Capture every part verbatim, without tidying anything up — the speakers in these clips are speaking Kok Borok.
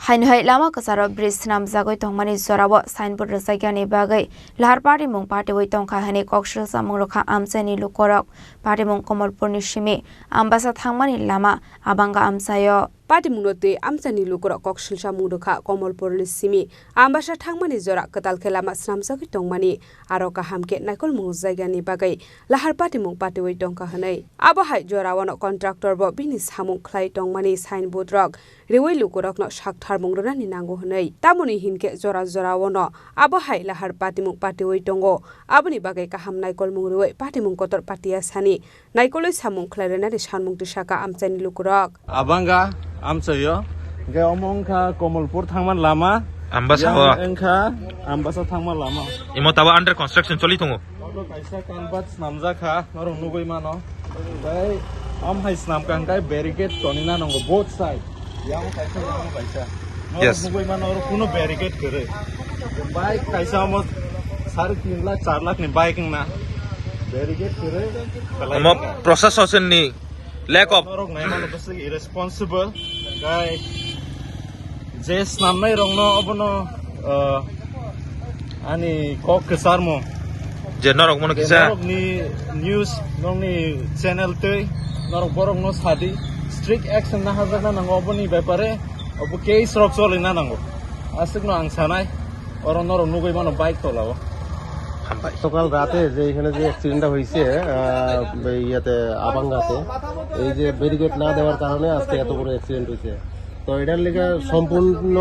Haino hai lama kwcharo bridge swnamjagwi tongmani jorao signboard rwjakya ni bagwi lahar patimung patiwi tongkha hwnwi kok swlwsamung rwkha amchaini lukurok. Patimung Komolpurni simi Ambasa thangmani lama Abanga amchaio. Patimungno twi amchaini lukurok kok swlwsamung rwkha Komolpurni simi Ambasa thangmani jora kwtal khe lama swnamjagwi tongmani aro kaham khe naikolmung rwjakya ni bagwi lahar patimung patiwi tongkha hwnwi. Abo hai jorao no contractor bo bini samung khlai tongmani signboard rok riwi lukurokno saktharmung rwnani nango hwnwi. Tamoni hinkhe jora jorao no abo hai lahar patimung patiwi tongo. Aboni bagwi kaham naikolmung riwi patimung kotor patiya sani naikolwi samung khlai rwnani sanmung twi saka amchaini lukurok. Abanga amchaio, hwnkhe omo wngkha Komolpur thangma lama. Ambasa yang o. Wngkha Ambasa thangma lama. Imo tabo under construction choli tongo. Obo kaisa culvert swnamjak kha, norok nugwi mano. Tei am hai swnamkha hwnkhe barricade tonina nango both side. Yang kaisa, yang kaisa. Norok Yes. Nugwi mano oro kuno barricade kwrwi. Bike kaisa omo sari tin lakh, char lakh ni bike wngna. Barricade kwrwi. Omo Prasasasonni lack of. Norok naimano bwswk irresponsible. Tei je snamnai rokno obono, uh, ani kok kwcharmo. Je norok mono je kisa. Norokni news, norokni channel tei norok borokno sadi strict action naharjakna nango oboni bepare, obo case rok cholina nango. Aswkno ang sanai, oro norok nugwi mano bike tolao. Hambai. সকাল রাতে যে এখানে যে অ্যাক্সিডেন্টটা হয়েছে, আহ, এই ইয়েতে, আবাঙ্গাতে, এই যে ব্যারিকেড না দেওয়ার কারণে আজকে এত বড় অ্যাক্সিডেন্ট হয়েছে। তো এটার লেগে সম্পূর্ণ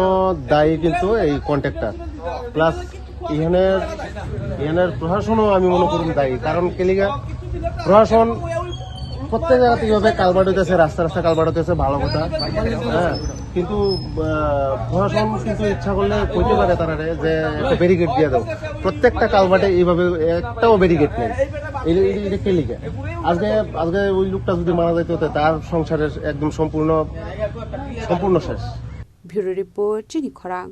দায়ী কিন্তু এই কন্ট্রাক্টর, প্লাস এখানে, এখানে প্রশাসনও আমি মনে করুন দায়ী। কারণ কেলিগা প্রশাসন প্রত্যেক জায়গাতে এইভাবে কালভার্ট হইতেছে, রাস্তা রাস্তা কালভার্ট হইতেছে, ভালো কথা, হ্যাঁ, কিন্তু, আহ, প্রশাসন কিন্তু ইচ্ছা করলে কইতে পারে তারারে যে একটা ব্যারিকেড দিয়ে দাও। প্রত্যেকটা কালভার্টে এইভাবে একটাও ব্যারিকেড নেই। এই, এই, এটা কে লিখে? আজকে, আজকে ওই লোকটা যদি মারা যাইতো, তো তার সংসারের একদম সম্পূর্ণ, সম্পূর্ণ শেষ। Bureau Report, Chini Khorang.